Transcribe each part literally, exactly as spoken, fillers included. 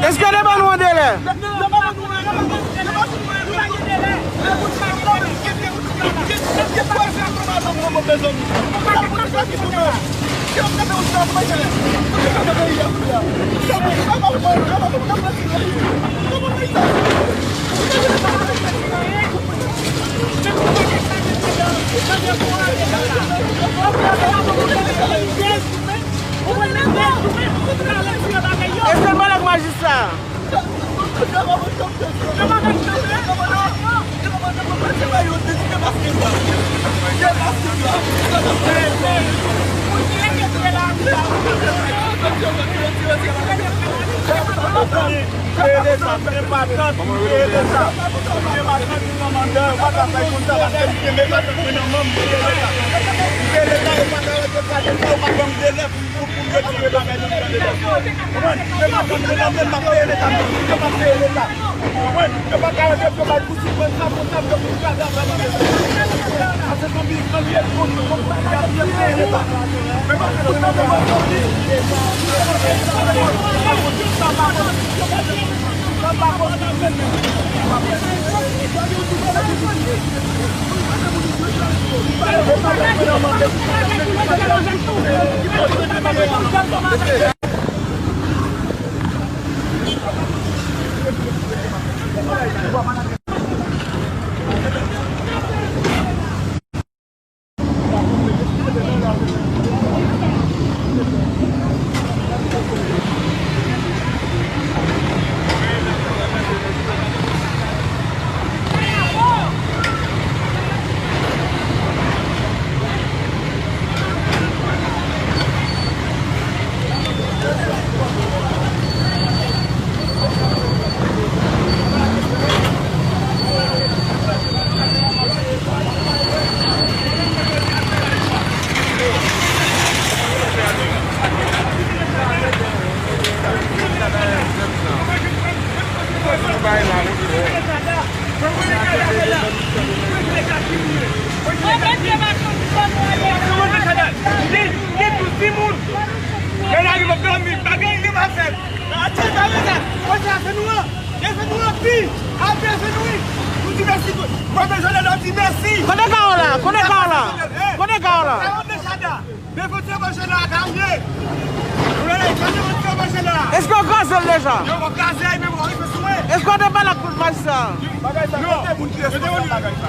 Èske yo te ban nou yon delè? Èske n pale ak majistra? Peye Leta, peye Leta. Peye Leta, yo pa ka fè konsa paske m kenbe matant mwen nan men m, peye Leta. Peye Leta, yo pa ka retire sa de mwen, yo pa ban m delè pou, pou, pou m retire bagay nan men Leta. Konprann? Men matant mwen nan men m, m ap peye Leta, m ap peye Leta. Konprann? Yo pa ka retire bagay pou sou mwen, sa konsa, yo pou kraze afè mwen. Sa se konbizman li ye, konbizman li ye, peye Leta. Men matant mwen nan men m, m ap peye Leta. Li, li douz timoun. Lè l arive, dòmi, pa gen anyen pa fè l. Atè, pa gen sa. Konsa, se nou an. Desann nou anpi. Al desann nou, wi. Nou di mèsi. Mwen bezwen lè nou di mèsi. Kote Kawo la? Kote Kawo la? Kote Kawo la? Kawo deja la. Devan ti anbòche la, Kawo ye. Nou la, devan ti anbòche la. Èske yo kraze l deja? Yo, yo kraze l, men bon, wi, se sou mwen. Èske yo te pale ak majistra? Bagay sa, kote moun ki responsab bagay sa?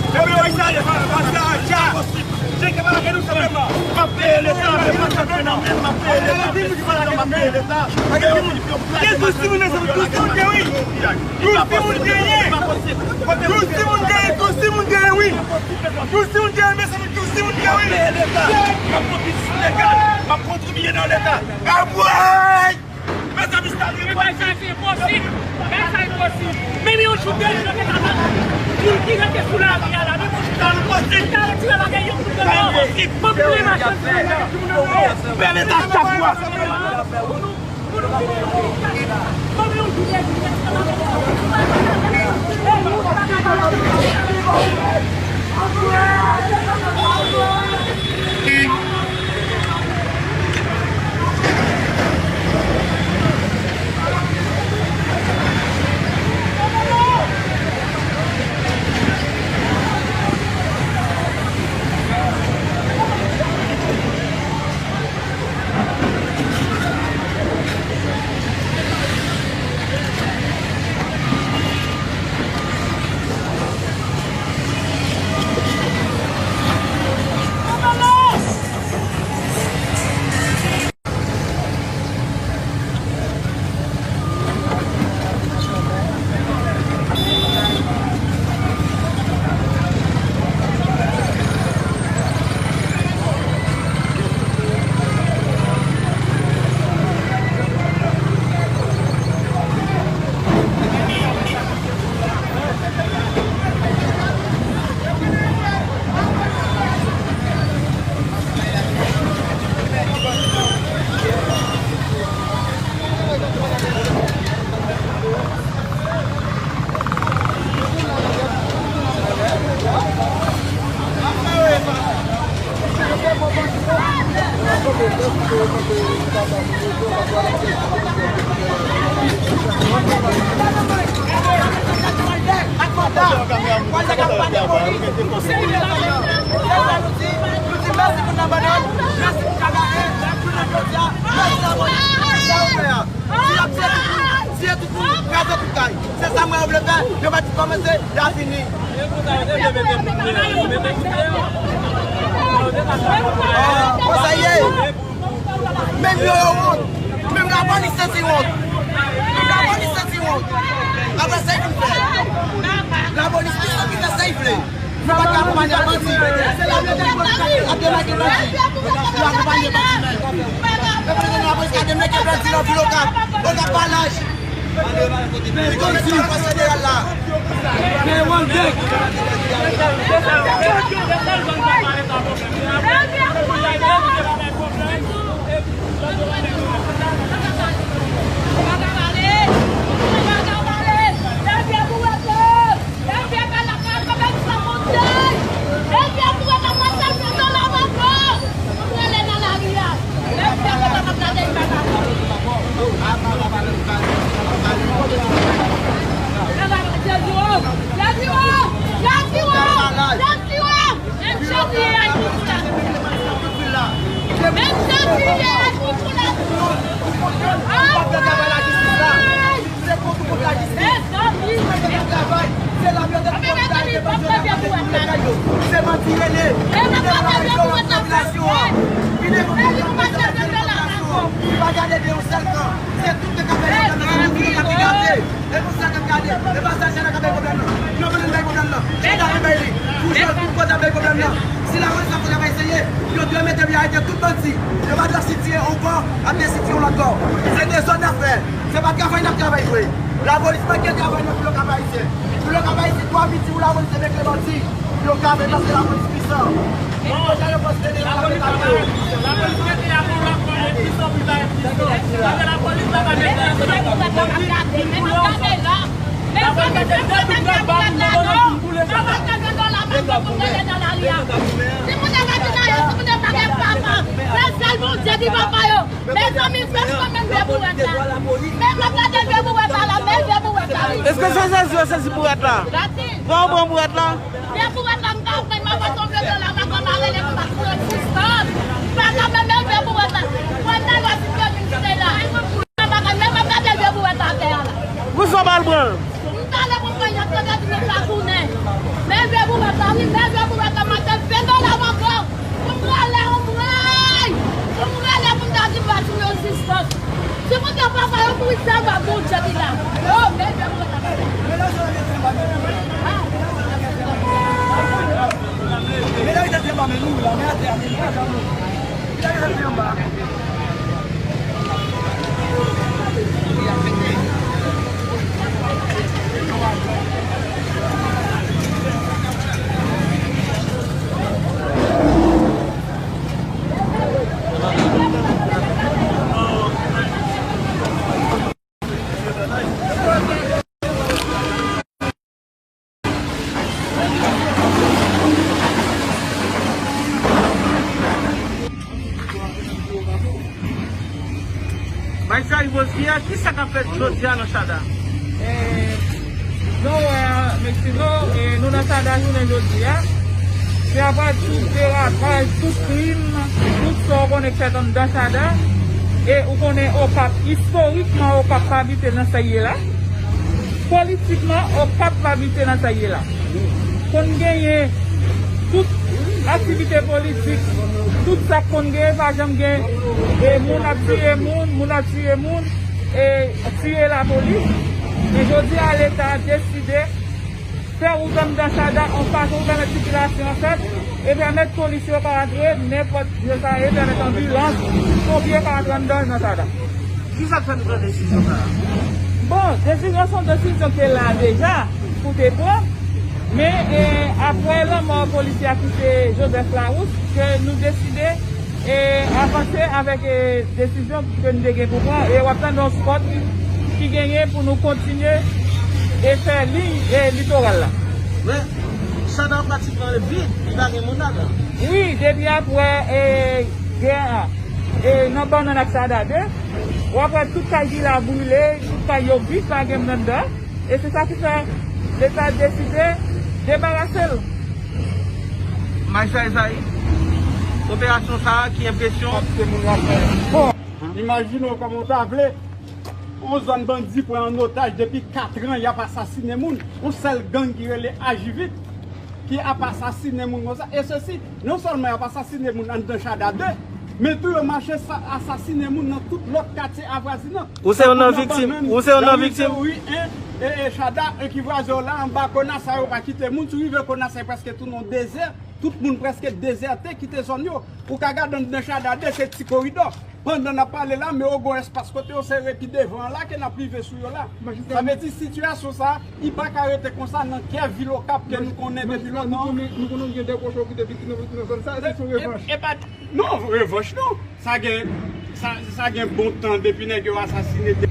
Depi yo instale, pa, pa sa, ja. Cheke pa lage nou senpleman. M ap peye Leta, men mwen sa fè nan men m, m ap peye Leta, men si pa lage m ap peye Leta. Gen douz timoun, mezanmi, douz timoun gen, wi. Douz timoun genyen. Douz timoun genyen, douz timoun genyen, wi. Douz timoun genyen, mezanmi, douz timoun genyen, wi. M ap pran biznis legal, m ap kontribiye nan Leta. Anmwey! Mezanmi, sa vre. Bagay sa se enposib. Bagay sa enposib. Menm yon jou de jou yo te ka bat moun ki rete sou lari a la, menm yon jou ta enposib. Yo ta retire bagay yo pou yo. Enposib. Bon, pou machann yo, pou yo. Fè Leta chak fwa. Sa w fè a. Si y ap tiye tout moun, tiye tout moun, kraze tout kay. Se sa mwen yo vle fè, yo pa ti kòmanse, y a fini. Ah, konsa ye. Menm yo, yo wont. Menm lapolis santi wont. Menm lapolis santi wont. Apre sa, y fin fè. Lapolis ki santi sa, sa y vle. Nou pa ka akonpanye ak bandi. Se lapolis ki ap demantle bandi. Yo akonpanye bandi menm. Mwen prezan lapolis ka demantle bandi nan vil Okap. Okap pa laj. Li konn ti fòs federal la. Men one take. Se kont, kont lajistis. Mezanmi, se travay. Se la mèt kont lajistis. Se bandi rele. Vin devan popilasyon an. Vin devan popilasyon an. Li pa gade de yon sèl kan. Se tout nèg k ap fè yon sèl kan. Se tout nèg k ap gade. E pou sa k ap gade. E pa sa sèl k ap bay pwoblèm nan. Yo vle bay pwoblèm nan. Chita pou bay li. Pou jwe pou kote ap bay pwoblèm nan. Si lapolis ap fè travay serye, yo dwe mete pye arete tout bandi. Yo pa dwe sitiye yon bò, ap desitiye yon lòt bò. Se dezòd n ap fè. Se pa travay n ap travay vre. Lapolis manke travay nan vil Okap Ayisyen. Vil Okap Ayisyen, twa miti pou lapolis te mete bandi. Pou yo ka vin paske lapolis pwisan. Bon, lapolis mete la pou yo. Lapolis mete la pou yo, lapolis pwisan pou bay pwisan. Paske lapolis la pa mete ansanm. Lapolis mete de tout lòt bandi nan nan pou boule sa. Si moun yo pa gen ayen, si moun yo pa gen papa, se sèl Bondye ki papa yo. Mezanmi, fè m konn men vye bouwèt la. Men m ap gade vye bouwèt la, la, men vye bouwèt la, wi. Èske se Jezi yo sezi bouwèt la? Gade. Pran, pran bouwèt la. Vye bouwèt la, m ta pran, m ap fè yon vye dola, m ap mare li pou m ap pran distans. M pa ka menm men vye bouwèt la. Mwen nan yon ti komin ki te la. M pa ka menm ap gade vye bouwèt la atè a la. Pou sa w pa al pran l? M t ale pou m pran yon tande di men sa tounen. Men vye bouwèt la, wi, men vye bouwèt la, m ap fè vye dola m ap pran. Pou m rale yon bray! Pou m rale pou m ta di m pa sou rezistans. Si moun yo pa fè yo mouri, se anba Bondye ki la. Yo, men, men, men, men. Maestro Yvosky, kisa k ap fèt jodi a nan Chada? Eh, jan w wè a, Meksino, eh, nou nan Chada jounen jodi a. Se apre tout derapaj, tout krim, tout sa w konnen k fèt anndan Chada. E ou konnen Okap, istorikman Okap pa abite nan sa l ye la. Politikman, Okap pa abite nan sa l ye la. Konn genyen tout aktivite politik, tout sa k konn genyen, pa janm gen, e moun ap tiye moun, moun ap tiye moun, e tiye lapolis. Men jodi a, Leta deside fè wout anndan Chada, on pa, pou pèmèt sikilasyon an fèt, e pèmèt polis yo ka rantre nenpòt jan sa ye, pèmèt anbilans, ponpye ka rantre anndan nan Chada. Kisa k fè nou pran desizyon sa a? Bon, desizyon se yon desizyon ki te la deja pou te pran, men, e, apre lanmò polisye a ki se Joseph Larousse, ke nou deside e avanse avèk, e, desizyon ke nou te gen pou pran. E w ap tande yon spòt ki genyen pou nou kontinye e fè liy, e, litoral la. Men, Chada pratikman vid, li pa gen moun ladan. Wi, depi apre, e, gè a, e, nan Bannann ak Chada de, w ap wè tout kay ki la brile, tout kay yo vid, pa gen moun anndan. E se sa ki fè Leta deside debarase l. Maestro Esaïe, operasyon sa a, ki enpresyon? Bon, Imajine w kòman w ta vle yon zòn bandi pran an otaj depi kat an, y ap asasinen moun. Yon sèl gang ki rele Ajivit ki ap asasinen moun konsa. E sesi, non sèlman y ap asasinen moun anndan Chada de, men tou yo mache sa, asasinen moun nan tout lòt katye avwazinan. Ou se youn nan viktim. Ou se youn nan viktim. Nan ri Théory en, e, e Chada en ki vwazen w la, anba Konasa, yo pa kite moun. Si w rive Konasa, e prèske tounen yon dezè. Tout moun prèske dezète, kite zòn yo. Ou ka gade anndan Chada de, se ti koridò. Pandan n ap pale la, men yo gon espas kote yo sere pi devan an la ke n ap rive sou yo la. Sa vle di sitiyasyon sa, li pa ka rete konsa nan kè vil Okap ke nou konnen depi lontan. Nou konnen, nou konnen gen de pwoche ki te viktim nan zòn sa, se sou revanch. E, e pa, non, revanch non. Sa gen, sa, sa gen bon tan depi nèg yo asasine de